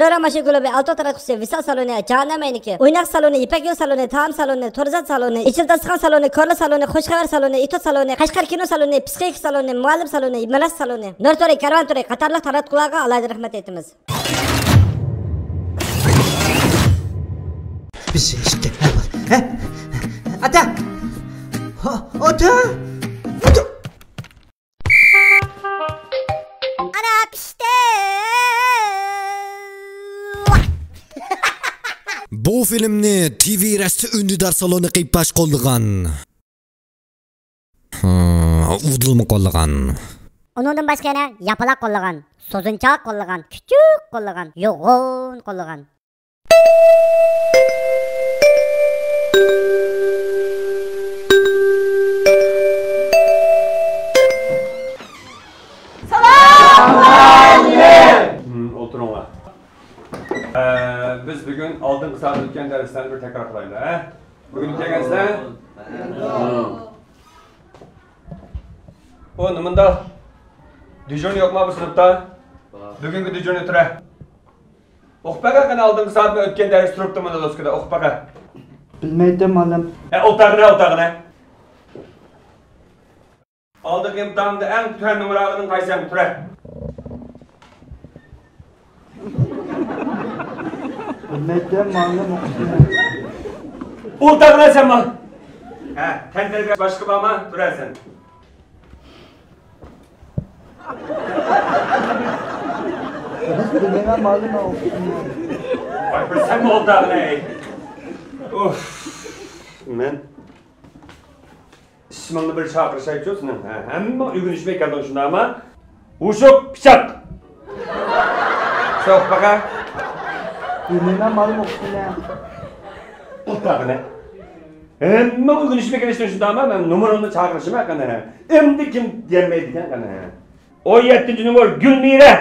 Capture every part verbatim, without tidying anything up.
شورا ماشىنا كۇلۇبى، ئالتۇن تاراتقۇسى، ۋىسال سالونى، جاھاننامە ئەينىكى، ئويناق سالونى، يىپەك يول سالونى، تائام سالونى، تورزات سالونى، ئېچىل داستىخان سالونى، كورلا سالونى، خۇش خەۋەر سالونى، ئېتوت سالونى، قەشقەر كىنو سالونى، پسىخىكا سالونى، مۇئەللىم سالونى، مىراس سالونى، نۇر تورى، كارۋان تورى قاتارلىق تاراتقۇلارغا ئالاھىدە رەھمەت ئېيتىمىز. بىز ئىككى، ھە؟ ئاتا! ئاتا! ئاتا! ئانا پىشتى! بۇ فىلىمنى تىۋىرەستە ئۈندىدار سالونى قىلىپ باش قوللىغان. ھا، ئۇدۇلمۇ قوللىغان. ئۇنىڭدىن باشقا يەنە ياپىلاق قوللىغان، سوزۇنچاق قوللىغان، كۈچۈك قوللىغان، يوغان قوللىغان. سالام! ئولتۇرۇڭلار. ئە، بىز بۈگۈن ئالدىنقى سائەتتە ئۆتكەن دەرسلەرنى بىر تەكرار قىلايلى، ھە؟ بۈگۈن كەلگەنسىلەر؟ بۇ نېمانداق؟ دېژۇرنى يوقما بۇ سىنىپتا؟ بۈگۈنكى دېژۇرنى تۇرە. ئوقۇپ بېقە قېنى، ئالدىنقى سائەتمۇ ئۆتكەن دەرس تۇرۇپتۇ مانا دوسكىدا، ئوقۇپ بېقە. بىلمەيتتىم مۇئەللىم. ھە، ئولتۇرغىنە، ئولتۇرغىنە. ئالدىنقى ئىمتىھاندا ئەڭ تۆۋەن نومۇر ئالغىنىڭ قايسى؟ تۇرە. بىلمەيتتىم مۇئەللىم، ئوقۇشنى. ئولتۇرغىنە سەن مانا. ھە، تەنتەربىيە باشقا بارما؟ تۇرە سەن. بىز بىلمەيمەن مۇئەللىم، مەن ئوقۇشنى. ۋاي، بىر سەنمۇ ئولتۇرغىنە، ئەي. ئۇف. مەن ئىسمىڭنى بىر چاقىرىشايچۇ سېنىڭ. ھە، ھەممىڭ ئۆگىنىشمەي كەلدىڭ شۇنداقما؟ ئۇشۇق پىچاق. سوق باقا. بىلمەيمەن مۇئەللىم، ئوقۇشنى. ئولتۇرغىنە. ھەممىڭ ئۆگىنىشمەي كېلىشتىڭ شۇنداقما؟ مەن نومۇرۇڭنى چاقىرىشىمەن قېنى. ئەمدى كىم دېيەلمەيدىكەن قېنى. ئون يەتتىنچى نومۇر گۈلمىرە.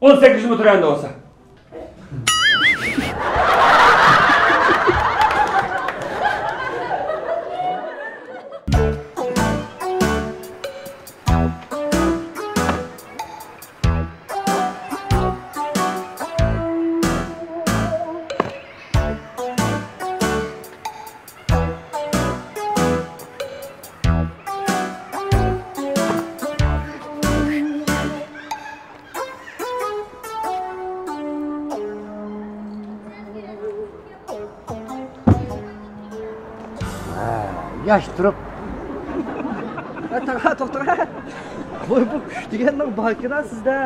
ئون سەككىز نومۇر تۆۋەندە بولسا. ھە، ياش تۇرۇپ. ھە، تاغا، توختاڭ. ۋاي، بۇ كۈچ دېگەننىڭ باركىنا سىزدە.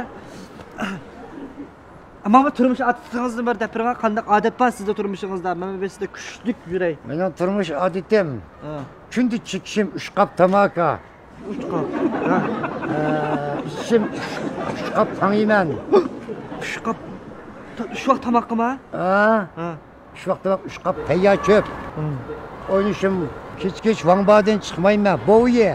ئەمما بۇ تۇرمۇش ئادىتىڭىزنى بىر دەپ بېرىڭ، قانداق ئادەت بار سىزدە تۇرمۇشىڭىزدا؟ مەن بىر سىزدە كۈچلۈك يۈرەي. مېنىڭ تۇرمۇش ئادىتىم، ھە، كۈندە چېكىشىم ئۈچ قاپ تاماكا. ئۈچ قاپ. ھە. ئە، ئىچىشىم ئۈچ، ئۈچ قاپ تاڭ يېمەن. ئۈچ قاپ. تا-، ئۈچ ۋاق تاماققىما؟ ھە. ھە. ئۈچ ۋاق تاماق، ئۈچ قاپ تەييار چۆپ. ھە. ئوينىشىم، كېچە-كېچە ۋاڭبادىن چىقمايمەن، بوۋىيە.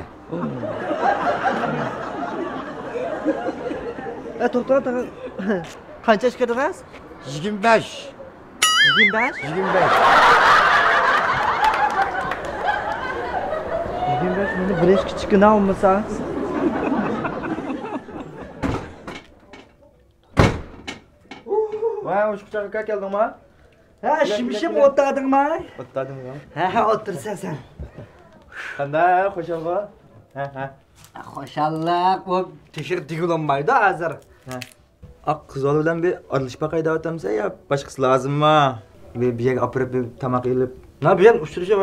ھە، توختاڭ، توختاڭ. قانچە ياش كىردىڭىز؟ يىگىرمە بەش. يىگىرمە بەش؟ يىگىرمە بەش. يىگىرمە بەش، مېنى بىر ياش كىچىككىنە بولمىسا. ۋاي، ئۇشقۇچاق ئاكا، كەلدىڭما؟ ھە، شىمشىم، ئولتۇردۇڭما؟ ئولتۇردۇم. ھە، ھە، ئولتۇرسەن سەن. قانداق، خۇشالغۇ؟ ھە، ھە. خۇشاللىق، ئۇ تېخى دېگىلى بولمايدۇ ھازىر. ھە. ئاق قىز بالا بىلەن بىر ئارىلىشىپ باقاي دەۋاتامسەن يا باشقىسى لازىمما؟ بىر، بىر يەرگە ئاپىرىپ، بىر تاماق ئېلىپ. مانا بۈگۈن ئۇچرىشىپ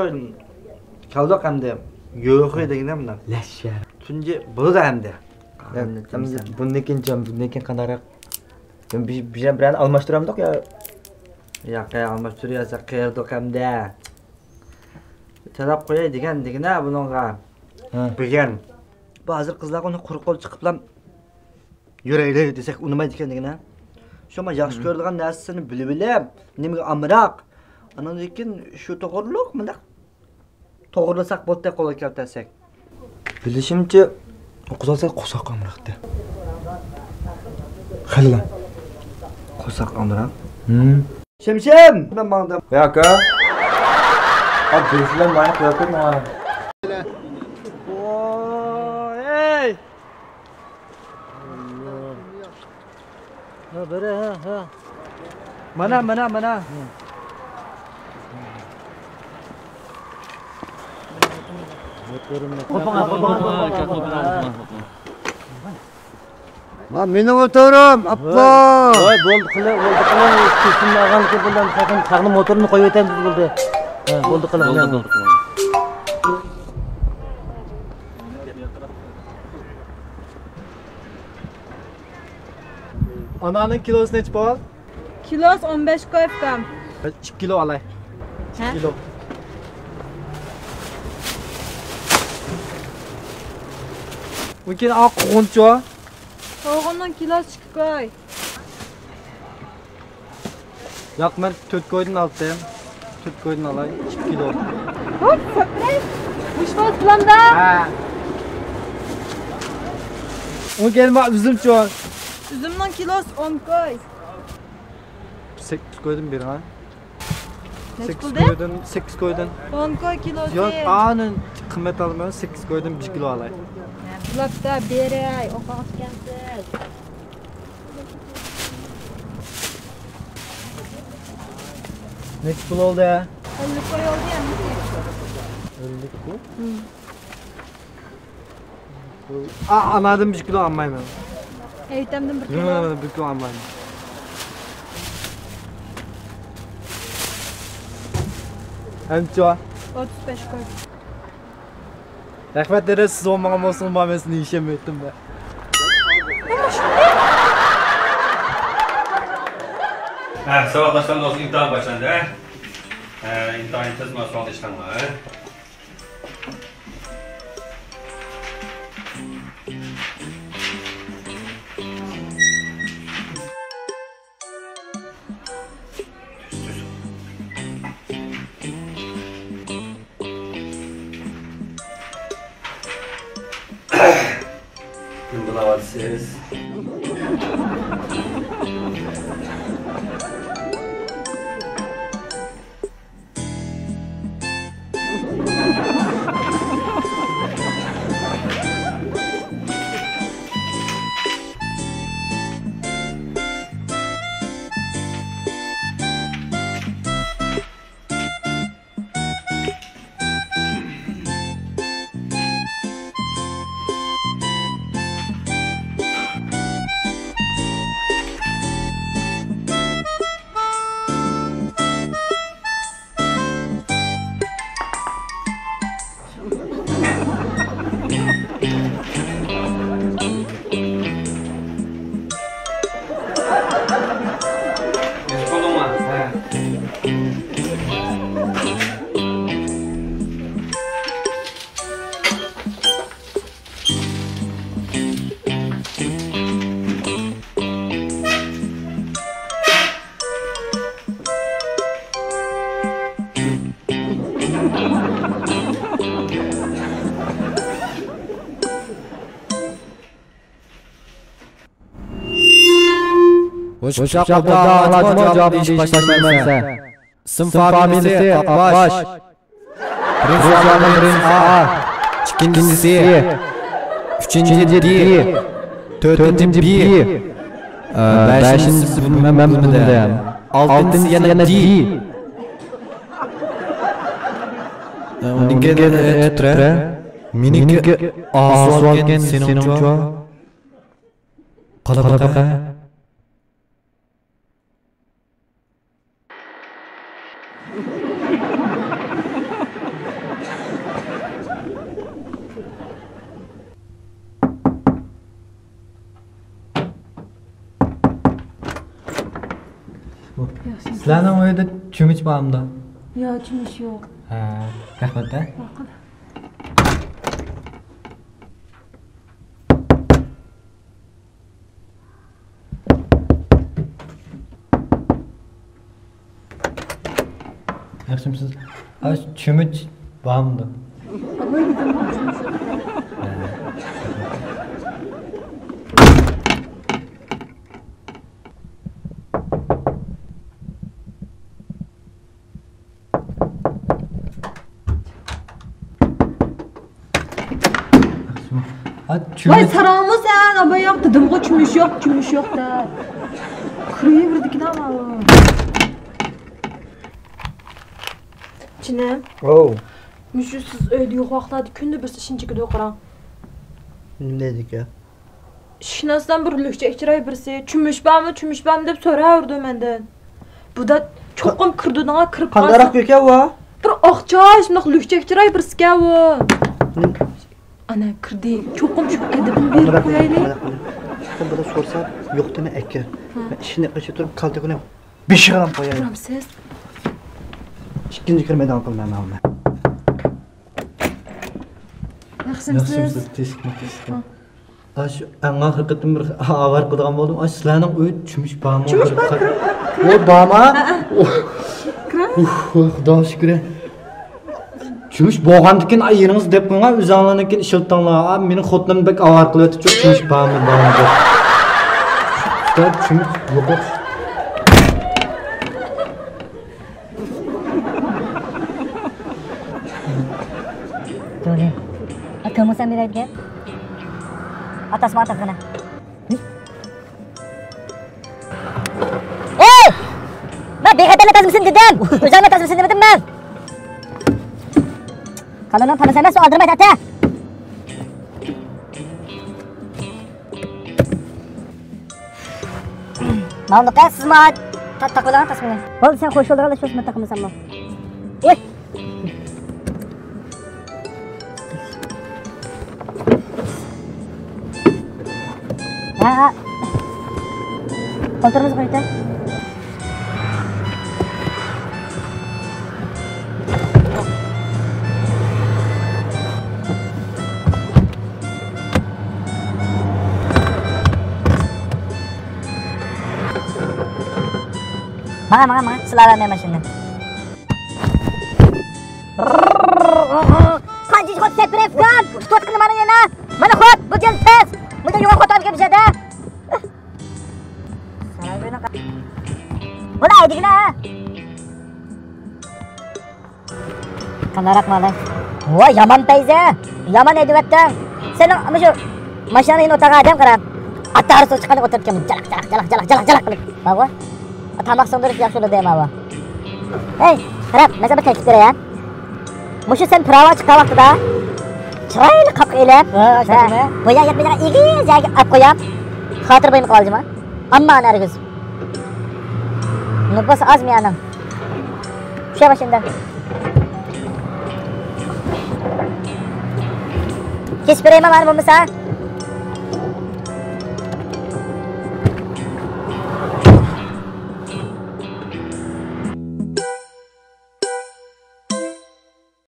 كەلدۇق ئەمدى. يوخۇي دېگىنە مۇنداق. لەشەر. تۇنجى بولىدۇ ئەمدى. ئەمدى بۇندىن كېيىنچە، بۇندىن كېيىن قانداقراق؟ بىر، بىر، بىرەرنى ئالماشتۇرامدۇق يا؟ ياق، ئالماشتۇرۇۋالساق قېرىدۇق ئەمدى. تەلەپ قوياي دېگەن، دېگىنە بۇنىڭغا. ھە. بۈگۈن. بۇ ھازىر قىزلارغا ئۇنى قۇرۇق قول چىقىپلا يۈرەيلى دېسەك ئۇنىمايدىكەن دېگىنە. شۇڭا ياخشى كۆرىدىغان نەرسىسىنى بىلىۋېلىپ، نېمىگە ئامراق. ئانىڭدىن كېيىن شۇ توغرۇلۇق مۇنداق توغرىلىساق بولدى، قولغا كەلتۈرسەك. بىلىشىمچە، ئۇ قىز ھازىر قورساق ئامراقتى. خېلىلا. قورساق ئامراق؟ ھىم. شەمشەم! مەن ماڭدىم. ۋەي ئاكا. ئا، بىرسىلەر ماينى قويۇپ كەت ماڭا. ۋاي! ھە، بىرى، ھە، ھە. مانا، مانا، مانا. موتورۇمنى. ما مېنىڭ موتورۇم، ئاپا. ۋاي، بولدى قىلىڭ، بولدى قىلىڭ. كېسىمنى ئالغانلىقى بىلەن ساقنى، ساقنى موتورنى قويۇۋېتەمدى بولدى. ھە، بولدى قىلىڭ. بولدى، بولدى قىلىڭ. ئانارنىڭ كىلوسى نەچچە پۇل؟ كىلوسى ئون بەش كوي، ئۇكام. بىر ئىككى كىلو ئالاي. ھە؟ ئىككى كىلو. ئۇنىڭ كېيىن ئا قوغۇنچۇ؟ قوغۇننىڭ كىلوسى ئىككى كوي. ياق، مەن تۆت كويدىن ئالدىم. تۆت كويدىن ئالاي، ئىككى كىلو. ھوپ، سەپرەي. مۇشۇ بولسا بولامدا؟ ھە. ئۇنىڭ كېيىن ما ئۈزۈمچۇ؟ ئۈزۈمنىڭ كىلوسى ئون كوي. سەككىز كويدىن بېرىڭ، ھە؟ نەچچە سەككىز بولدى؟ كويدىن، سەككىز كويدىن. ئون كوي كىلوسى. ياق، ئانى قىممەت ئالمايمەن، سەككىز كويدىن بىر كىلو ئالاي. ھە، بۇلاپتا بېرەي، ئوقۇغۇچى ئىكەنسىز. نەچچە پۇل بولدى؟ ئەللىك كوي بولدى ئەمدى. ئەللىك كوي؟ ھىم. ئا، ئاناردىن بىر كىلو ئالمايمەن. ھەيتەمدىن بىر كىلو. ياق، بىر كىلو ئالمايمەن. ئەمچۇ؟ ئوتتۇز بەش كوي. رەھمەت دېدى، سىز بولمىغان بولسىڭىز، مانا مەن سىزنى يېشەلمەيتتىم. ھە، ساۋاقداشلار، دوستلار، ئىمتىھان باشلاندى، ھە؟ ھە، ئىمتىھان تېز، مانا سوئالنى ئىشلەڭلار، ھە؟ نېمە قىلىۋاتىسىز؟ ھوش، ھوش، ئاققۇدا ئاڭلاچمۇ جاۋابنى دېيىش باشلىمامسەن؟ ئىسىم فامىلىسى ئاقباش. بىرىنچى سوئالنىڭ بىرىنچىسى ئا. ئىككىنچىسى سى. ئۈچىنچى دى. تۆتىنچى بى. ئە، بەشىنچىسى بۇ-، مەن بىلمىدىم. ئالتىنچىسى يەنە دى. ئە، ئۇنىڭ كېيىن ئە تۇرە. مېنىڭكى ئا سوئالكەن، سېنىڭچۇ؟ قالا باقە. ياخشى. سىلەرنىڭ ئۆيدە چۆمۈچ بارمىدۇ؟ ياق، چۆمۈچ يوق. ھە، رەھمەت، ھە. ماقۇل. ياخشىمۇسىز؟ ئا، چۆمۈچ بارمىدۇ؟ ھە، ۋاي، چۆمۈچ. ساراڭمۇ سەن؟ ئاباياق دېدىمغۇ، چۆمۈچ يوق، چۆمۈچ يوق دەپ. كىرىۋېرىدىكىنا ماۋۇ. جېنىم. ئوۋ. مۇشۇ سىز ئۆيدە يوق ۋاقىتلاردا كۈندە بىرسى ئىشىنى چېكىدۇ، قاراڭ. نېمە دەيدىكەن؟ ئىشىكنىڭ ئاستىدىن بىر لۈكچەك چىراي بىرسى، «چۈمۈش بارمۇ، چۈمۈش بارمۇ؟» دەپ سوراۋېرىدۇ مەندىن. بۇ دا چوقۇم كىرىدۇ دېڭە، كىرىپ قالسا. قانداقراق ئىكەن ۋا؟ بىر ئاق چاچ، شۇنداق لۈكچەك چىراي بىرسىكەن ۋۇ. نېمە؟ ئانا كىردى. چوقۇم شۇ ئەدىپىنى بېرىپ قويايلى. مانا، مانا، مانا. سەن بۇنى سورىسا، يوق دېمە ئەكە. ھە. مەن ئىشىكنى قېچىپ تۇرۇپ، كالتە كۈنى بېشىغا ئېلىپ قوياي. تۇرامسىز؟ ئىككىنچى كىرمەيدىغان قىلىمەن مەن. ياخشىمسىز؟ ياخشىمسىز؟ تىنچلىقمۇ، تىنچلىق. ھە. ئاشۇ ئەڭ ئاخىرقى قېتىم بىر ئاۋارە قىلىدىغان بولدۇم. ئاشۇ سىلەرنىڭ ئۆيدە چۈمۈش بارمۇ؟ چۈمۈش بار، كىرىڭ، كىرىڭ. ئۇ بارما؟ ھە، ھە. كىرىڭ. ئۇھ، ئۇھ، خۇدا شۈكرى. چۈمۈش بولغاندىكىن، ئاي، يېرىڭىزنى دەپ قويۇڭ، ئۆزۈڭلارنىڭكىنى ئىشلىتىڭلار. ئا، مېنىڭ خوتۇنۇم بەك ئاۋارە قىلىۋېتىپتۇ، چۈمۈش بارمۇ، بارمۇ دەپ. چۈمۈش يوق. ئاكام بولسا بېرەيدىكەن. ئاتاسمۇ ئاتاقخانا. ئەي! مەن بىخەتەرلىك تازىمىسىنى دېدىم. ئۆزۈڭلار تازىمىسىنى دېمىدىممەن. قالىنىڭ تانىسى ئەمەس، ئۇ ئالدىرىمايدۇ، ئەتە. ماۋۇنداق سىزمۇ تا-، تاقىۋالغان تاسمىنى. بولدى، سەن خوش بولىدىغان ئىش بولسا، مەن تاقىمىساممۇ. ۋوي! ھە، ھە. قولتۇرىمىز قويۇڭ. ماڭا، ماڭا، ماڭا. سىلەرلەرنى ماشىنىنى. قانچە خوت سەپرەپكەن. توت قىلمانا يەنە. مانا خوت، بۇ جىل تەس. بۇ جىل يوغان خوت ئالغان بىر يەردە. بۇلا ئەيدىگىنە. قانداقراق مالاي؟ ۋاي، يامان پەيزە. يامان ھەيدىۋەتتىڭ. سېنىڭ مۇشۇ ماشىناڭنىڭ يېنى ئولتۇرغان ئادەم قارا. ئاتارسىز چىققاندا ئولتۇرۇپتىكەن. جالاق، جالاق، جالاق، جالاق، جالاق، جالاق قىلىپ. بارغۇ. تاماق سىڭدۈرۈپ ياخشى بولىدۇ دەيمەن بۇ. ھەي، قاراپ، مەن ساڭا بىر تەكلىپ بېرەي. مۇشۇ سەن پىراۋا چىققان ۋاقتىدا چىرايلىق قاپقا ئېلىپ، ھە، ھە، بويا يەتمەيدىغان ئېگىز يەرگە ئاپ قويام. خاتىرە بۇيۇمى قىلىپ ئالجىما. ئەمما ئەرگىز. نوپۇس ئاز مىيانىڭ. چۈشە باشلىدى. كېسىپ بېرەيمەن مانا بولمىسا.